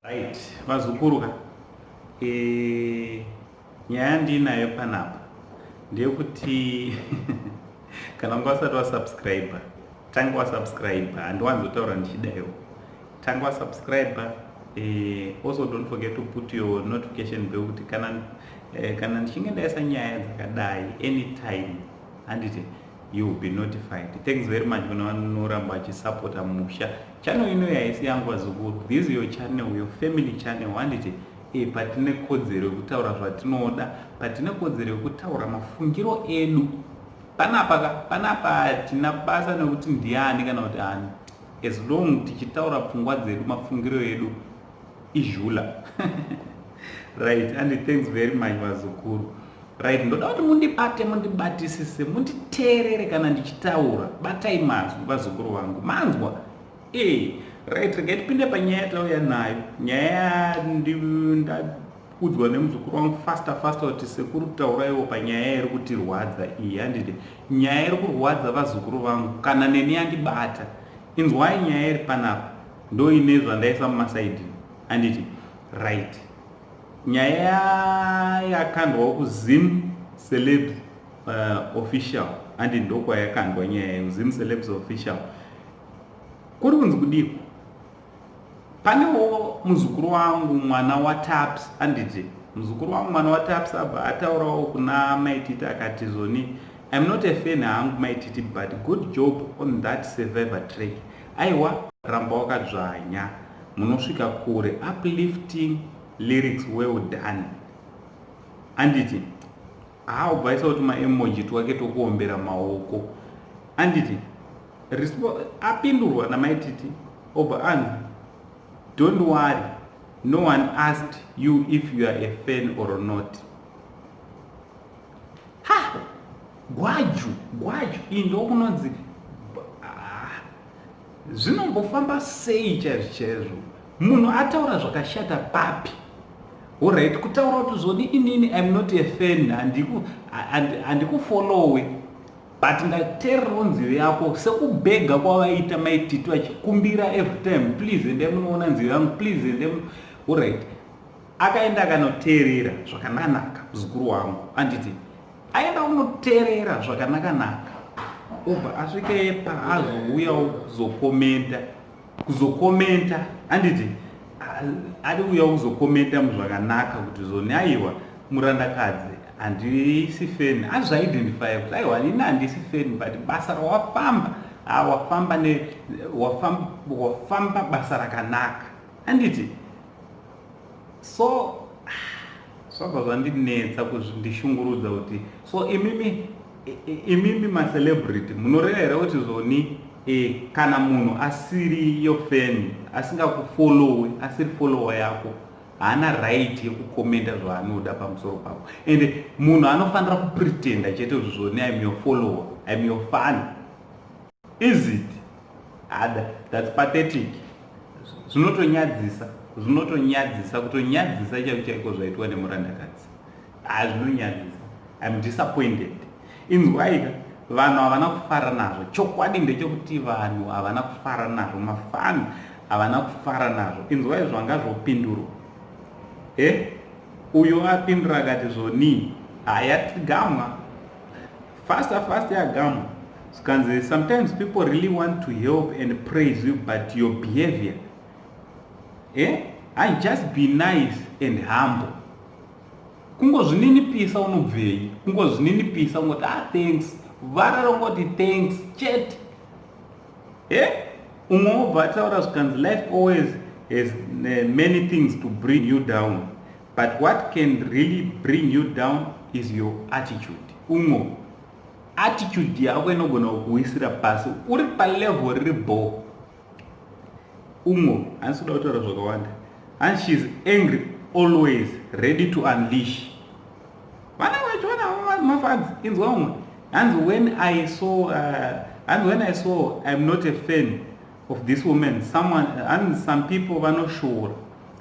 Right, vazukuru ka. E, nyaya yandiinayo panapa ndeyekuti kana unga usati wasubscribe, tanga wasubscribe. Handiwanzotaura ndichidaiwo. Tanga wasubscribe. Also don't forget to put your notification bell kuti kana ndichinge ndaisa nyaya dzakadai anytime, handiti, you will be notified. Thanks very much kuna vanoramba vachisapota musha. Channel ino haisi yangu, vazukuru. This is your channel, your family channel, handiti? Patine kodzero yekutaura zvatinoda, patine kodzero yekutaura mafungiro edu panapa ka. Panapa hatina basa nekuti ndiani kana kuti ani, as long tichitaura pfungwa dzedu, mafungiro edu izhula, right? And thanks very much, vazukuru. Right, ndoda kuti mundibate, mundibatisise, munditeerere kana ndichitaura. Batai mazwi, vazukuru vangu, manzwa? Right, regai tipinde panyaya yatauya nayo. Nyaya ndaudzwa nemuzukuru wangu faster faster kuti, "Sekuru, tauraiwo panyaya iri kutirwadza iyi," handiti? Nyaya iri kurwadza vazukuru vangu, kana neni yandibata. Inzwai nyaya iri panapa, ndo ine zvandaisa mumasaidi, handiti? Right, nyaya yakandwawo kuZim Celebs Official, handi? Ndokwayakandwa nyaya yeZim Celebs Official. Kuri kunzi kudiko? Panewo muzukuru wangu, mwana waTaps, handiti? Muzukuru wangu, mwana waTaps, abva ataurawo kuna Maititi akati zoni, "I'm not a fan hangu, Maititi, but good job on that Survivor track. Aiwa, ramba wakadzvanya, munosvika kure. Uplifting lyrics, well done," handiti? Haubva aisa kuti maemoji twake tokuombera maoko, handiti? Apindurwa naMaititi, obva anzi, "Don't worry, no one asked you if you are a fan or not." Ha, gwaju gwaju iyi ndokunonzi, ah, zvinombofamba sei chaizvo chaizvo? Munhu ataura zvakashata papi? Alright, kutaura kuti zvoni, inini I'm not a fan, handikufollowe, but ndateererawo nziyo yako, sekubhega kwavaita Maititi vachikumbira every time, "Please, endai munoona nziyo yangu, please endai." Alright, akaenda akanoteerera zvakanaka, muzukuru wangu, anditi? Aenda kunoteerera zvakanaka-naka, obva asvike paazouyawo kuzokomenta, kuzokomenta, anditi? Ari uyawo kuzokomenta muzvakanaka kuti zoni, aiwa, murandakadzi, handisi fan. Azvaidentifya kuti, aiwa, inini handisi fan, but basa rawafamba, wafamba ne wafamba, wafamba basa rakanaka, anditi? So zvabva zvandinetsa, kundishungurudza kuti so imimi macelebrity munoreva here kuti zvoni, kana munhu asiri your fan, asingakufollowe, asiri follower yako, haana right yekukomenda zvaanoda pamusoro pako? And munhu anofanira kupretenda chete kuti zvoni, I'm your follower, I'm your fan, is it? Ada, that's pathetic. Zvinotonyadzisa, zvinotonyadzisa, kutonyadzisa chaiko chaiko zvaitwa nemurandakadzi. Hazvinonyadzisa. I'm disappointed. Inzwaika, vanhu havana kufara nazvo. Chokwadi ndechekuti vanhu havana kufara nazvo, mafani havana kufara nazvo. Inzwai zvanga zvopindurwa. Uyo apindura akati zvoni, hayatigamwa faster fast, yagamwa. Zvikanzi, "Sometimes people really want to help and praise you, but your behavior, I just be nice and humble." Kungozvininipisa, unobvei? Kungozvininipisa, ungoti, "Ah, thanks." Vara rongoti thanks chete. Umwe wobva ataura, zvikanzi, "Life always has many things to bring you down, but what can really bring you down is your attitude." Umwe, attitude yako inogona kukuwisira pasi uri palevel riri bo. Umwe, handisi kuda kutaura zvakawanda, and she is angry, always ready to unleash. Vana vacho, vana mafadzi. Inzwa umwe, hanzi, when I saw hanzi, "When I saw, I'm not a fan of this woman." Someone, and some people vanoshora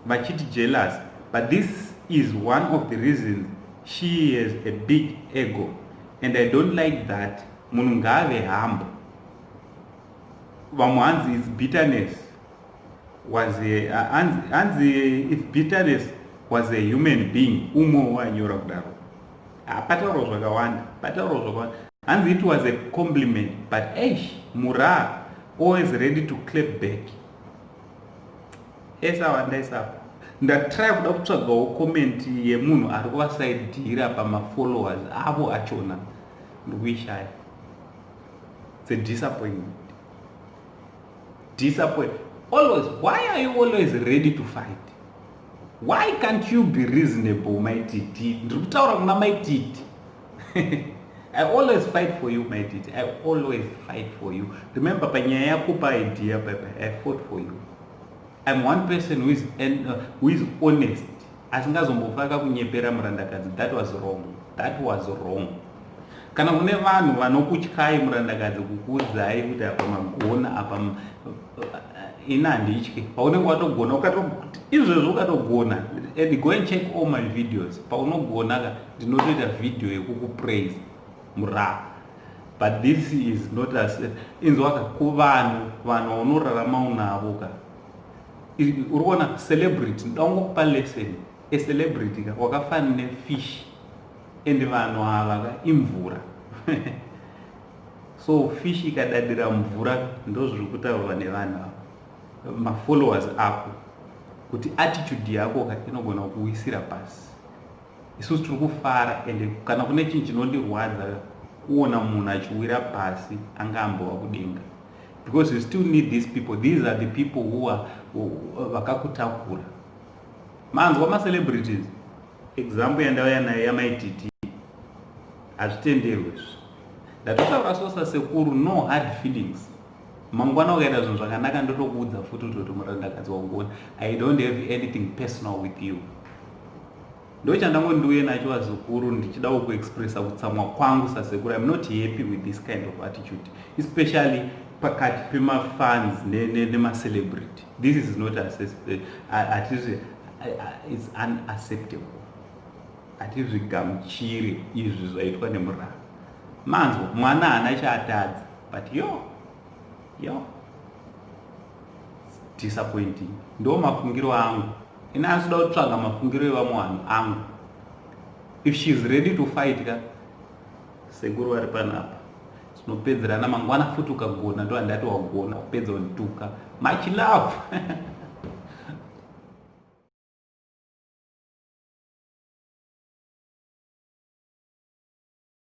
vachiti jealous, but this is one of the reasons. She has a big ego and I don't like that. Munhu ngaave humble. Vamwe hanzi, "It's bitterness." was a, hanzi if bitterness was a human being, umwe wanyora kudaro. Pataurwa zvakawanda, pataurwa zvakawanda. Hanzi it was a compliment, but eish, Mura always ready to clap back. Esawanda isapa. Ndatry kuda kutsvagawo comment yemunhu ari kuvasaidhira pamafollowers avo achona, ndikuishaya. It's a disappointment, disappoint always. Why are you always ready to fight? Why can't you be reasonable, Maititi? Ndiri kutaura kuna Maititi. I always fight for you, Maititi. I always fight for you. Remember panyaya yakupa idea pepe, I fought for you. I'm one person who is honest, asingazombofaka kunyepera murandakadzi. That was wrong, that was wrong. Kana kune vanhu vanokutyai, murandakadzi, kukuudzai kuti apa magona, apa ina handityi. Paunenge watogona, izvezvo ukatogona, and go and check all my videos, paunogona ka ndinotoita video yekukupraise, mura. But this is not as inzwaka kuvanhu, vanhu vaunorarama unavo ka. Uri kuona celebrity, ndoda kungokupa lesson. A celebrity ka wakafanana nefish, and vanhu ava ka imvura. So fish ikadadira mvura, ndo zviri kutaurwa nevanhu ava, mafollowers ako, kuti attitude yako ka inogona kuwisira pasi. Isusu tiri kufara, and kana kune chinhu chinondirwadza, kuona munhu achiwira pasi anga ambova kudenga, because you still need these people. These are the people who are vakakutakura. Manzwa macelebrities, example yandauya nayo yaMaititi, hazvitenderwe izvi. Ndatotaura so sasekuru, no hard feelings. Mangwana ukaita zvinhu zvakanaka, ndotokuudza futi kuti murandakadzi, wangona. I don't have anything personal with you. Ndo chandangondiuye nacho, vazukuru, ndichidawo kuexpressa kutsamwa kwangu sasekuru. I'm not happy with this kind of attitude, especially pakati pemafans nemacelebrity. This is not, hatizvi, it's unacceptable. Hatizvigamuchiri izvi zvaitwa nemurava. Manzwa, mwana haana chaatadza, but yo yo, disappointing. Ndo mafungiro angu ine, asida kutsvaga mafungiro evamwe vanhu angu. If she is ready to fight ka, sekuru vari panapa, tinopedzerana mangwana futi. Ukagona, ndo handati wagona, kupedza undituka. Much love.